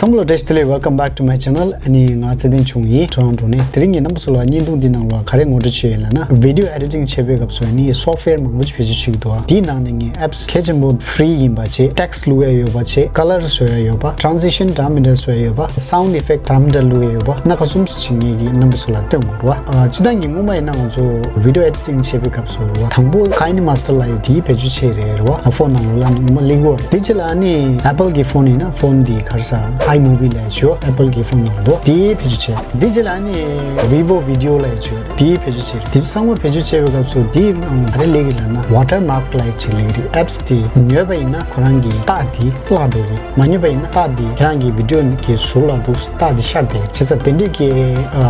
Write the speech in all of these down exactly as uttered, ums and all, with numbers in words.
ཚང་མ་ལ་བཀྲ་ཤིས་བདེ་ལེགས། Welcome back to my channel. ཨ་ནི་ང་ཚེ་བརྟན་ཆུང་ཡིན། Toronto་ནས། དེ་རིང་གི་རྣམ་པ་ཚོ་ལ་བརྙན་ཐུང་འདི་ནང་ལ་ག་རེ་ངོ་སྤྲོད་བྱས་ཡོད་ལབ་ན། Video editing་བྱེད་པའི་སྐབས་སུ་ཨ་ནི་software་མང་པོ་ཞིག་བེད་སྤྱོད་བྱེད་ཀྱི་འདུག་ཨ། དེའི་ནང་ནས་ངས་apps་གལ་ཆེན་པོ་free་ཡིན་པ་བྱས། Text་བླུག་ཡ་ཡོད་པ་བྱས། Color་བཟོ་ཡ་ཡོད་པ། Transition་འདྲ་མི་འདྲ་བཟོ་ཡ་ཡོད་པ། Sound effect་འདྲ་མི་འདྲ་བླུག་ཡ་ཡོད་པ། སྣ་ཁ་གསུམ་སུ་ཅིག་ངས་ཀྱི་རྣམ་པ་ཚོ་ལ་སྟོན་དགོས་རེད་བ། ཨ། སྤྱིར་བཏང་གི་སྔོན་མ་ཡིན་ན་ང་ཚོ་video editing་བྱེད་པའི་སྐབས་སུ་རེད་བ། དང་པོ་KineMaster་ལབ་ཡ་དེའི་བེད་སྤྱོད་བྱས་རེད་རེད་བ། ཕོན་ནང་ལོགས་ལ་ངོ་མ་ལེགས་པོ་རེད། དེ་རྗེས་ལ་ཨ་ནི་Apple་གི་ཕོན་ཡིན་ན་ཕོན་དེ་ག་རེ་ཟ། iMovie་ལབ་ཡ་ཅིག་ཡོད། Apple་གི་ཕོན་ནང་ལོགས་དེའི་བེད་སྤྱོད་བྱས། དེ་རྗེས་ལ་ཨ་ནི་Vevo Video་ལབ་ཡ་ཅིག་ཡོད། དེའི་བེད་སྤྱོད་བྱས་རེད། དེ་ཚོ་ཚང་མ་བེད་སྤྱོད་བྱས་པའི་སྐབས་སུ་དེའི་ནང་ག་རེ་སླེབས་ཀྱི་ལབ་ན་watermark་ལབ་ཡ་ཅིག་སླེབས་ཀྱི་རེད། Apps་དེ་ཉོས་པ་ཡིན་ན་ཁོ་རང་གི་རྟགས་དེ་བརླག་འགྲོ་གི་རེད། མ་ཉོས་པ་ཡིན་ན་རྟགས་དེ་ཁྱེད་རང་གི་video་གི་ཟུར་ལ་འདུག་རྟགས་དེ་ཤར་བསྡད། བྱས་ཙང་དེ་འདྲས་ཀྱི་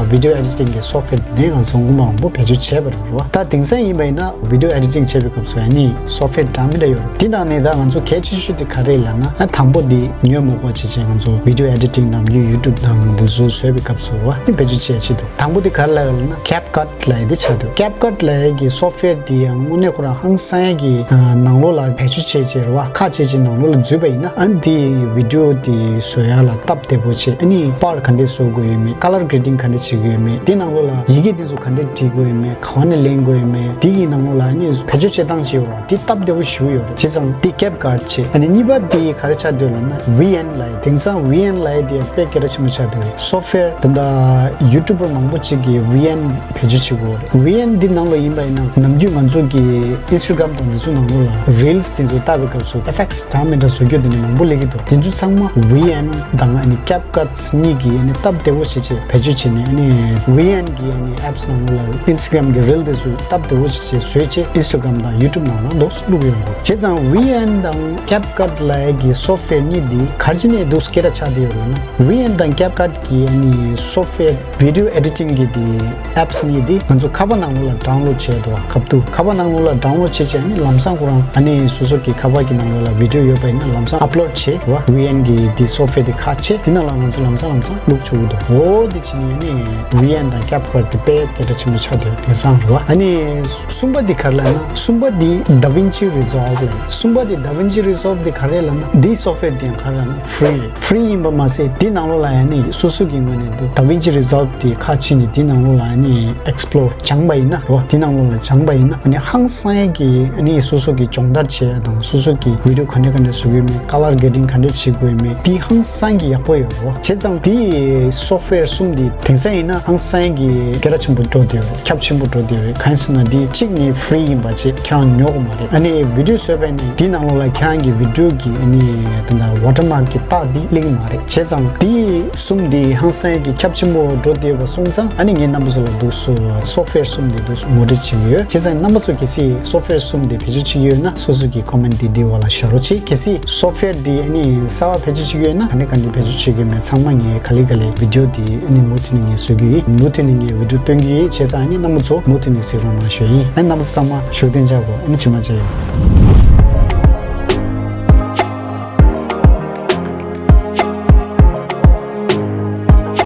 ཨ་video editing་གི་software་དེ་ནས་ང་ཚོ་སྔོན་མ་མང་པོ་བེད་སྤྱོད་བྱས་པ་རེད་བ། ད་དེང་སང་ཡིན་པ་ཡིན་ན་video editing་བྱེད་པའི་སྐབས་སུ་ཨ་ནི་software་འདྲ་མི་འདྲ་ཡོད་རེད། དེ་ནང་ནས་ད་ང་ཚོ་གལ་ཆེ་ཤོས་དེ་ག་རེ་ལབ་ན། ཨ། དང་པོ་དེ་ཉོས་མ་དགོས་བྱས་བྱས་ང་ཚོ་video editing་དང་YouTube་དང་དེ་ཚོ་བཟོས་པའི་སྐབས་སུ་རེད་བ། ཨ་ནི་བེད་སྤྱོད་བྱེད་ཡ་ཆེད་དུ། དང་པོ་དེ་ག་རེ་ལབ་ཡོད་ལབ་ན་CapCut་ལབ་ཡ་དེ་ཆགས་འདུག CapCut་ལབ་ཡ་གི་software་དེ་ཡང་དངོས་གནས་ཁོ་རང་ཧང་སང་ཡ་གི་ཨ་ནང་ལོགས་ལ་བེད་སྤྱོད་བྱས་བྱས་རེད་བ། ཁ་ཕྱེ་བྱས་ནང་ལོགས་ལ་འཛུལ་བ་ཡིན་ན། ཨ་ནི་དེ་video་དེ་བཟོ་ཡ་ལ་སྟབས་བདེ་པོ་བྱས། ཨ་ནི་པར་ག་འདྲས་བཟོ་དགོས་ཡོད་མེད། Color grading་ག་འདྲས་བྱེད་དགོས་ཡོད་མེད། དེ་ནང་ལོགས་ལ་ཡི་གེ་དེ་ཚོ་ག་འདྲས་བྲིས་དགོས་ཡོད་མེད། ག་བ་ནས་ལེན་དགོས་ཡོད་མེད། དེ་གི་ནང་ལོགས་ལ་ཨ་ནི་བེད་སྤྱོད་བྱེད་སྟངས་ཅིག་ཡོད་རེད་བ། དེ་སྟབས་བདེ་པོ་ཞེ་པོ་ཡོད་རེད། བྱས་ཙང་དེ་CapCut་བྱས། ཨ་ནི་གཉིས་པ་དེ་ག་རེ་ཆགས་བསྡད་ཡོད་ལབ་ན་Vein་ལབ་ཡ། དེང་སང་Vein་ལབ་ཡ་དེ་དཔེ་སྐད་གྲགས་ཆེན་པོ་ཆགས་བསྡད་ཡོད་རེད། software་ད་ལྟ་YouTuber་མང་པོ་ཅིག་གིས་Vein་བེད་སྤྱོད་བྱེད་ཀྱི་ཡོད་རེད། Vein་འདི་ནང་ལ་ཡིན་པ་ཡིན་ན་ནམ་རྒྱུན་ང་ཚོ་གི་Instagram་དང་འདི་ཚོ་ནང་ལོགས་ལ་reels་དེ་ཚོ་བཏབ་པའི་སྐབས་སུ་effects་འདྲ་མི་འདྲ་བཟོ་རྒྱུ་དེ་འདྲ་མང་པོ་སླེབས་ཀྱི་འདུག་དེ་ཚོ་ཚང་མ་Vein་དང་ཨ་ནི་CapCut་གཉིས་ཀྱིས་ཨ་ནི་སྟབས་བདེ་པོ་བྱས་བྱས་བེད་སྤྱོད་བྱས་ནས། ཨ་ནི་Vein་གི་ཨ་ནི་apps་ནང་ལོགས་ལ་Instagram་གི་reel་དེ་ཚོ་སྟབས་བདེ་པོ་བྱས་བྱས་བཟོས་བྱས་Instagram་དང་YouTube་ནང་ལ་འདུག་སེ་བླུག་ཡོང་གི་འདུག་བྱས་ཙང་Vein་དང་CapCut་ལབ་ཡ་གི་software་གཉིས་འདི་ག་རེ་བྱས་ནས་འདུག་སེ་སྐད་གྲགས་ཆགས་བསྡད་ཡོད་ལབ་ན། Vein་དང་CapCut་གི་ཨ་ནི་software video editing་གི་དེ་apps་གཉིས་དེ་ང་ཚོ་ཁ་པར་ནང་ལོགས་ལ་download་བྱས་འདུག་ཁ་ཐུག་ཁ་པར་ནང་ལོགས་ལ་download་བྱས་བྱས། ཨ་ནི་ལམ་སང་ཁོ་རང་ཨ་ནི་སོ་སོ་གི་ཁ་པར་གྱི་ནང་ལོགས་ལ་video་ཡོད་པ་ཡིན་ན་ལམ་སང་upload་བྱས་བ། Vein་གི་དེ་software་དེ་ཁ་ཕྱེ། དེ་ནང་ལ་ང་ཚོ་ལམ་སང་ལམ་སང་བླུག་ཆོག་གི་འདུག་འོ་དེ་བྱས་ནས་ཨ་ནི་Vein་དང་CapCut་དེ་དཔེ་སྐད་གྲགས་ཆེན་པོ་ཆགས་བསྡད་ཡོད། དེང་སང་རེད་བ། ཨ་ནི་གསུམ་པ་དེ་ག་རེ་ལབ་ན། གསུམ་པ་དེ་DaVinci Resolve་ལབ་ཡིན། གསུམ་པ་དེ་DaVinci Resolve་དེ་ག་རེ་ལབ་ན། དེ་software་དེ་ཡང་ག་རེ་ལབ་ན་free་རེད། free་ཡིན་པ་མ་ཟད་དེ་ནང་ལོགས་ལ་ཡང་ནི་སོ་སོ་གི་ངོས་ནས་DaVinci Resolve་དེ་ཁ་ཕྱེ་ནས་དེ་ནང་ལོགས་ལ་ཡང་ནི་explore་སྦྱངས་པ་ཡིན་ན་རོ། དེ་ནང་ལོགས་ལ་སྦྱངས་པ་ཡིན་ན་ཨ་ནི་ཧང་སང་ཡ་གི་ཨ་ནི་སོ་སོ་གི་སྦྱོང་བརྡར་བྱེད་ཡ་དང་། སོ་སོ་གི་video་ག་འདྲ་ག་འདྲ་བཟོ་གི་ཡོད་མེད། color grading་ག་འདྲ་བྱེད་དགོས་ཡོད་མེད། དེ་ཧང་སང་གི་ཡག་པོ་ཡོད་རོ། བྱས་ཙང་དེ་software་གསུམ་དེ་དེང་སང་ཡིན་ན་ཧང་སང་གི་སྐད་གྲགས་ཆེན་པོ་འགྲོ་བསྡད་ཡོད་རེད། ཁྱབ་ཆེན་པོ་འགྲོ་བསྡད་ཡོད་རེད། གང་ཡིན་ཟེར་ན་དེ་གཅིག་ནི་free་ཡིན་པ་བྱས་ཁྱེད་རང་ཉོ་དགོས་མ་རེད། ཨ་ནི་video་བཟོས་པ་ཡིན་ན་དེ་ནང་ལོགས་ལ་ཁྱེད་རང་གི་video་གི་ཨ་ནི་ད་ལྟ་watermark་གི་རྟགས་དེ་སླེབས་ཀྱི་མ་རེད། བྱས་ཙང་དེ་གསུམ་དེ་ཧང་སང་གི་ཁྱབ་ཆེན་པོ་འགྲོ་བསྡད་པ་སོང་ཙང་ཨ་ནི་ངས་རྣམ་པ་ཚོ་ལ་འདུག་སེ་software་གསུམ་དེ་འདུག་སེ་ངོ་སྤྲོད་བྱེད་ཀྱི་ཡོད། བྱས་ཙང་རྣམ་པ་ཚོ་གལ་སྲིད་software་གསུམ་དེ་བེད་སྤྱོད་བྱེད་ཀྱི་ཡོད་ན་སོ་སོ་གི་comment་དེ་འདི་འོག་ལ་བཞག་རོགས་བྱེད། གལ་སྲིད་software་དེ་ཨ་ནི་གསར་པ་བེད་སྤྱོད་བྱེད་ཀྱི་ཡོད་ན་ག་འདྲ་ག་འདྲ་བེད་སྤྱོད་བྱེད་ཀྱི་ཡོད་མེད་ཚང་མ་ངས་ག་ལེ་ག་ལེ་video་དེ་ཨ་ནི་མུ་མཐུད་ནས་ངས་བཟོ་གི་ཡིན། མུ་མཐུད་ནས་ངས་video་སྟོན་གྱི་ཡིན། བྱས་ཙང་ཨ་ནི་རྣམ་པ་ཚོ་མུ་མཐུད་ནས་གཟིགས་རོགས་གནང་ཞུ་ཡིན། ཨ་ནི་རྣམ་པ་ཚོ་ཚང་མ་བཞུགས་གདན་འཇགས་དགོས། ཨ་ནི་ཕྱི་མ་མཇལ་ཡོང་།